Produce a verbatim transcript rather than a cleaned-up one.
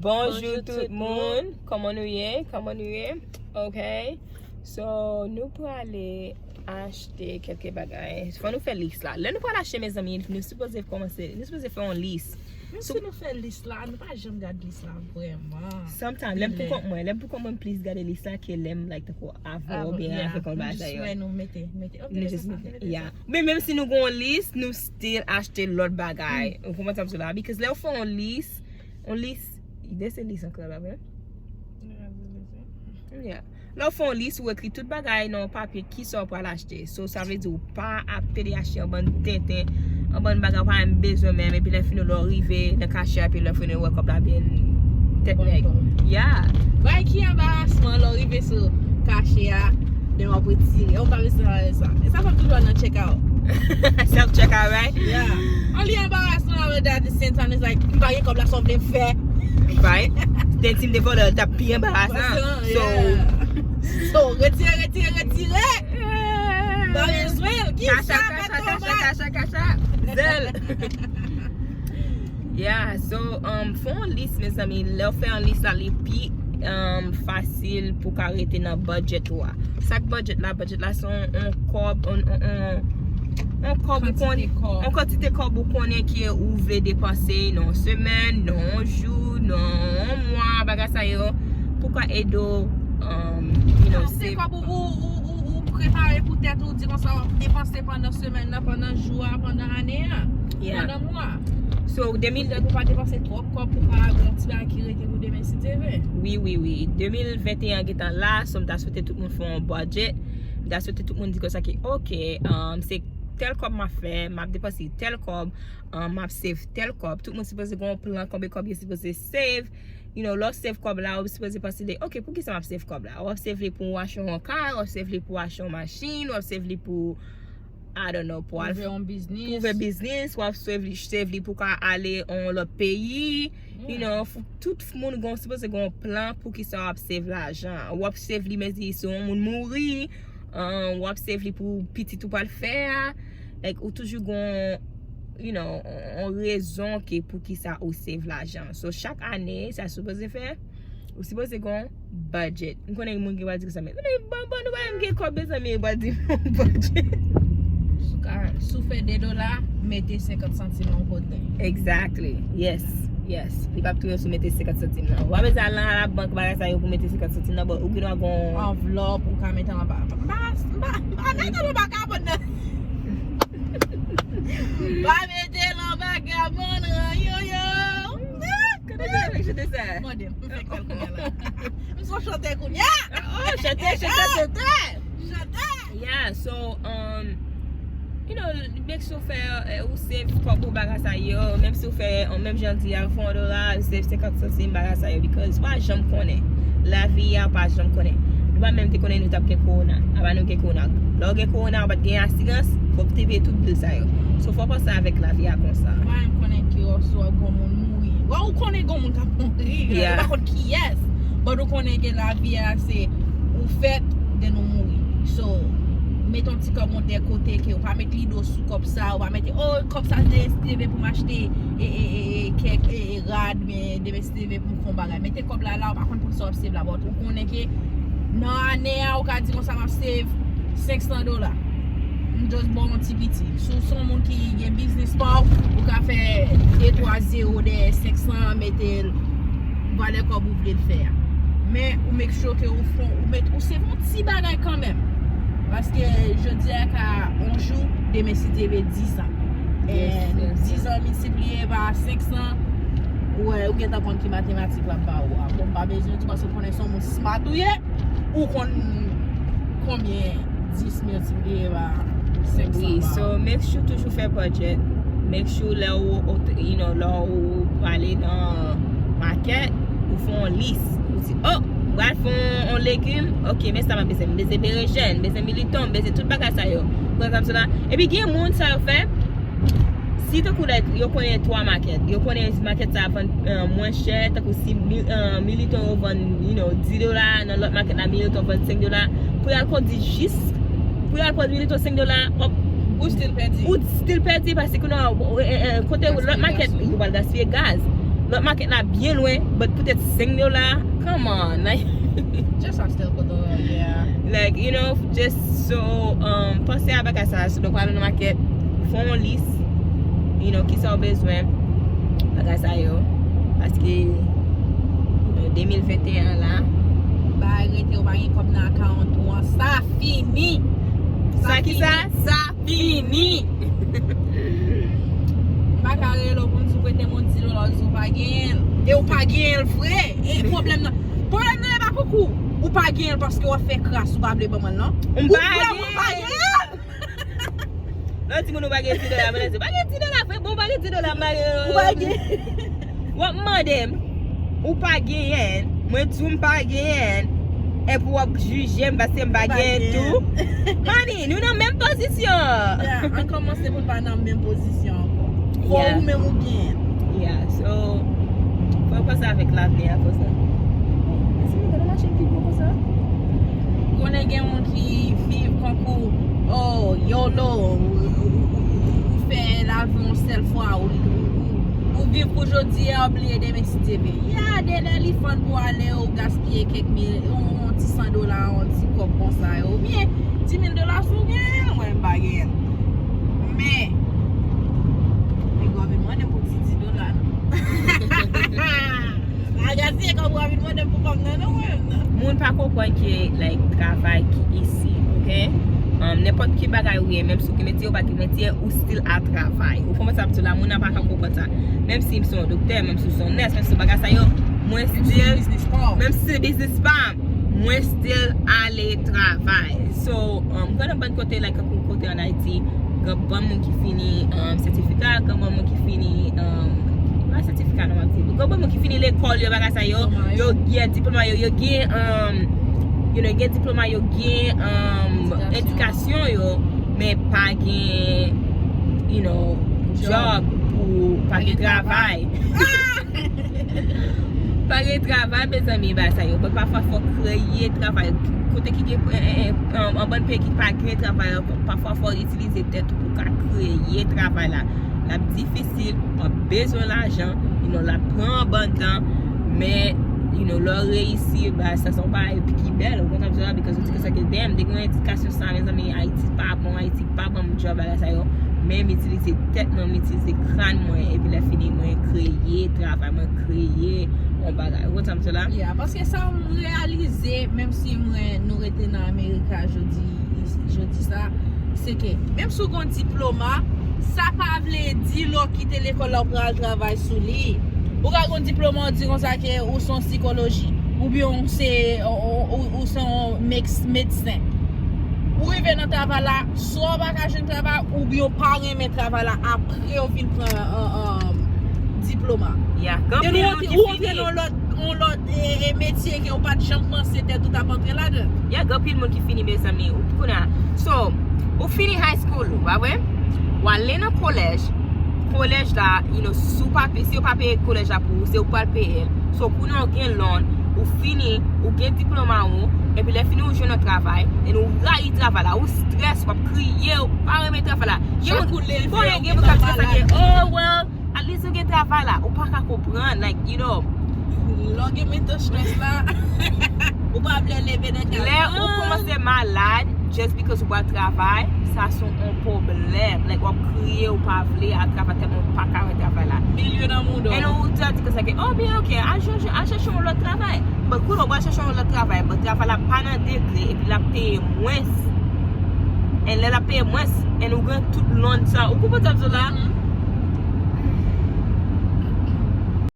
Bonjou tout moun, kòman nou ye? Kòman nou ye? Ok. So, nou prale achte kèlke bagay. Fò nou fè lis la. Lè nou prale achte, mezanmi, nou sipoze kòmanse, nou sipoze fè yon lis. Menm si nou fè lis la, nou pa janm gad lis la vrèman. Sometimes, lè m pou kont mwen, lè m pou kont mwen, m plis gade lis la ke lè m, like, tankou avè w, oubyen avèk yon bagay yo. Nou just mete, mete. Ok, nou just mete, yeah. Men menm si nou gen yon lis, nou still achte lòt bagay. Ou konprann sa m di la? Because lè w fè yon lis, yon lis, de se lis ankò la, vre? Yeah. Lè w fè yon lis, ou ekri tout bagay nan yon papye, kisa w pral achte. So, sa vle di ou pa ap pede achte yon bann tenten, yon bann bagay ou pa menm bezwen menm, epi lè fini lè w rive nan kachè a, epi lè fini w wè kòb la byen tèt nèg. Yeah. Bagay ki anbarasman lè w rive sou kachè a, demen w ap retire. Ou pa bezwen sa. E sa fè m toujou al nan check out. Self check out, right? Yeah. Only anbarasman about that, the same time, it's like, m pa gen kòb la, sa w vle m fè? Right? Then si m te vòlè, l t ap pi anbarasan. So, yeah. So, retire, retire, retire. M pa bezwen l. Kisa pa t anba? Kacha, kacha, kacha, kacha. Zèl. Yeah, so, um, fè yon lis, mezanmi. Lè w fè yon lis la, li pi, um, fasil pou ka rete nan budget ou a. Sa k budget la? Budget la se yon, yon kòb, yon, yon, yon, yon kòb ou konnen, yon kantite kòb ou konnen ke ou vle depanse nan yon semèn, nan yon jou, nan yon mwa, bagay sa yo, pou ka ede w, um, you know, save. Sa se kòb ou, ou, ou, ou, ou prepare pou tèt ou, di konsa w ap depanse pandan semèn nan, pandan jou a, pandan ane a, yeah, pandan mwa a. So, de mil. Poutèt ou pa depanse twòp kòb pou ka gen yon ti bagay ki rete pou demen si Dye vle. Wi, wi, wi. De mil venteyen an gentan la, so m ta swete tout moun fè yon budget. M ta swete tout moun di konsa ke, ok, um, se tèl kòb m ap fè, m ap depanse tèl kòb, um, m ap save tèl kòb. Tout moun sipoze gen yon plan konbyen kòb yo sipoze save. You know, lè w save kòb la, ou sipoze panse de, ok, poukisa m ap save kòb la? W ap save li pou w achte yon kay, w ap save li pou w achte yon machin, w ap save li pou, I don't know, pou al ouvè yon biznis. Pou ouvè biznis, w ap save li, save li pou ka ale yon lòt peyi. You know, tout moun gen, sipoze gen yon plan pou kisa w ap save lajan. W ap save li, mezi si yon moun mouri, um, w ap save li pou pitit ou pral fè a. Like, ou toujou gen, you know, yon rezon ke pou kisa ou save lajan. So, chak ane, sa sipoze fè, ou sipoze gen yon budget. M konnen moun ki va di konsa, men, men, bon, bon, nou pa menm gen kòb, mezanmi, yo pa di yon budget. Si w ka, si w fè de dola, mete senkant santim nan yon kote. Exactly. Yes. Yes. Li p ap touye w si w mete senkant santim nan. Ou pa bezwen al nan labank, bagay sa yo pou mete senkant santim nan, but ou gen dwa gen yon anvlòp ou ka mete anba. M pa, m pa, m pa mete l anba kabann nan. Pa mete l anba kabann nan, yo, yo. Kote w te jete sa? Mande m, m fè kòl kounye a la. M se yon chantè kounye a. Oh, chantè, chantè, chantè. Chantè. Yeah, so, um, you know, make sure w fè, eh, ou save kòb ou bagay sa yo, menm si w fè, eh, menm jan di a, fè yon dola, save senkant santim bagay sa yo, because w pa janm konnen. Lavi a, w pa janm konnen. Nou pa menm te konnen nou t ap gen kowona. Apa nou gen kowona. Lè w gen kowona, ou pa t gen asirans, fò w te peye tout bil sa yo. So, fò w panse avèk lavi a konsa. Ou pa menm konnen ke w, si w ap gen moun mouri. Bon, ou konnen gen moun k ap mouri, yeah, ou pa konn kiyès. But ou konnen ke lavi a se ou fèt, then ou mouri. So, mete yon ti kòb yon dè kote ke ou pa met lide w sou kòb sa, ou pa mete, oh, kòb sa se te, se te pou m achte, e, e, e, e, kèk, e, e, rad, men demen si Dye vle pou m fè yon bagay. Mete kòb la la, ou pa konn poukisa w ap save la, but ou konnen ke nan ane a, ou ka di konsa m ap save senk san dola. M just ba w yon ti piti. Si w se yon moun ki gen biznis pa w, ou ka fè de twa zewo dèyè senk san, mete l valè kòb ou vle l fè a. Men ou make sure ke ou fè, ou met, ou save yon ti bagay kanmenm. Paske jodi a ka yon jou, demen si Dye vle dis an. And dis an miltipliye pa senk san, ou wè, ou gentan konn ki matematik l ap ba ou a. Bon, m pa bezwen di paske m konnen se yon moun smart ou ye, ou konn konbyen dis miltipliye pa senk san ba ou. Wi, so make sure toujou fè budget. Make sure lè ou, ou, you know, lè ou prale nan makèt, ou fè yon lis. Ou di, oh, m pral fè yon, yon legim. Ok, men sa m ap bezwen. M bezwen berejèn, m bezwen militon, m bezwen tout bagay sa yo. Pran egzanp sou la. Epi gen moun sa yo fè, si tankou lè yo konnen twa makèt, yo konnen makèt sa a vann, eh, mwen chè, tankou si mi-, eh, militon yo vann, you know, dis dola, nan lòt makèt la militon vann senk dola, pou y al kondi jis, pou y al kondi militon senk dola, w ap, ou still pèdi. Ou still pèdi paske kounye a, eh, eh, eh, kote lòt makèt, ou pral gaspiye gaz. Lòt makèt la byen lwen, but poutèt senk dola, come on. Like, Just a still koto, yeah. Like, you know, just so, um, panse a bagay sa, so nou pral nan makèt, fè yon lis, you know, kisa w bezwen, bagay sa yo. Paske, you know, de mil venteyen la. Bay rete ou pa gen kòb nan akawont ou an, sa fini. Sa ki sa? Sa fini. M pa ka rele w pou m di w prete m yon ti dola, w di w pa genyen l. E w pa genyen l vre. E pwoblèm nan, pwoblèm nan e pa pou kou. Ou pa genyen l paske w ap fè kras, ou pa vle ban mwen l non. M Ou pa vrèman pa genyen. Genyen l. Lè w di moun ou pa gen ti dola, mwen di, pa gen ti dola, fè bon, pa gen ti dola, m pa gen. Ou pa gen. W ap mande m, ou pa genyen, mwen di w m pa genyen, epi w ap jije m paske m pa Pa genyen genyen. Tou. Honey, nou nan menm pozisyon. Yeah, an kòmanse pou n pa nan menm pozisyon ankò. Fò Yeah. Ou menm ou genyen. Yeah, so, fò w panse avèk lavni a konsa. Èske nou gen yon machin ki gwo konsa? Konnen gen moun ki viv kankou, oh, yolo, ou, ou, ou, ou fè lavi yon sèl fwa, ou, ou, ou, ou viv pou jodi a, ou bliye demen si Dye vle. Ya, de lè li fann pou ale, ou gaspiye kèk mil, yon, yon ti san dola, yon ti kòb konsa, oubyen di mil dola si w genyen l, mwen m pa genyen l. Men, nèg yo vin mande m pou ti di dola, non. Agasi e kòb ou ap vin mande m pou kòb nan, non, mwen menm, non. Moun pa konprann ke, like, travay ki isi, ok? Um, nenpòt ki bagay ou ye, menm si w gen metye, ou pa gen metye, ou still al travay. Ou konprann sa m di w la, moun nan pa ka konprann sa. Menm si m se yon doktè, menm si w se yon nès, menm si bagay sa yo, mwen still, menm si se biznis pa m, mwen still ale travay. So, um, gen yon bann kote, like, kote an Ayiti, gen bann moun ki fini, um, sètifika, gen bann moun ki fini, um, pa sètifika nòmal, gen bann moun ki fini lekòl yo, bagay sa yo, yo gen diplòma yo, yo gen, um, you know, gen diplòma yo, gen, um, edikasyon yo, men pa gen, you know, job pou, pa gen travay. Pa gen travay, mezanmi, bagay sa yo. But pafwa fò kreye travay. Kote ki gen, eh, eh, eh, an, an bann peyi ki pa gen travay, pafwa fò itilize tèt ou pou ka kreye travay la. L ap difisil, w ap bezwen lajan, you know, l ap pran an bann tan, men, you know, lè w reyisi, bagay sa se yon bagay ki bèl, ou konn sa m di w la, because ou di ke sa ke damn, te gen yon edikasyon sa, mezanmi, Ayiti pa bon, Ayiti pa ban m djòb bagay sa yo, men m itilize tèt mwen, m itilize kràn mwen, epi lè fini mwen kreye travay, mwen kreye yon bagay. Ou konn sa m di la? Yeah, paske sa m reyalize, menm si mwen nou rete nan Amerika jodi, jodi sa, se ke menm si w gen diploma, sa pa vle di lè w kite lekòl la w pral travay sou li. Ou ka gen diploma w di konsa ke ou se yon sikoloji, oubyen ou se, ou, ou, ou se yon meks-, medsen. Ou rive nan travay la, swa w pa ka jwenn travay, oubyen w pa renmen travay la, apre w vin pran, uh, um, diploma. Yeah, gen anpil moun ki fini. Ou antre nan lòt, yon lòt, e, e, metye ke w pa t janm panse tèt ou t ap antre ladan. Yeah, gen anpil moun ki fini, mezanmi. Ou konnen. So, ou fini high school ou, pa vre? W ale nan kolèj. Kolèj la, you know, si w pa pe-, si yo pa peye kolèj la pou ou, se ou pral peye l. So, kounye a ou gen loan, ou fini, ou gen diplòma ou, epi lè fini ou jwenn yon travay, e ou rayi travay la, ou strès, w ap kriye, ou pa renmen travay la. Gen moun, konnen gen moun k ap di sa ke, oh, well, at least ou gen travay la, ou pa ka konprann, like, you know. Lè w gen mental stress la, ou pa vle leve nan kay ou. Lè ou kòmanse malad, just because ou pral travay, sa se yon pwoblèm. Like, w ap kriye, ou pa vle al travay, tèlman ou pa ka wè travay la. Milye nan mouda w. E nou ou di konsa ke, oh, byen, ok, al chèche, al chèche yon lòt travay. But kounye a ou pral chèche yon lòt travay, but travay la pa nan degre, epi l ap peye mwens. E lè l ap peye mwens, e nou gen tout loan sa. Ou konprann sa m di w la?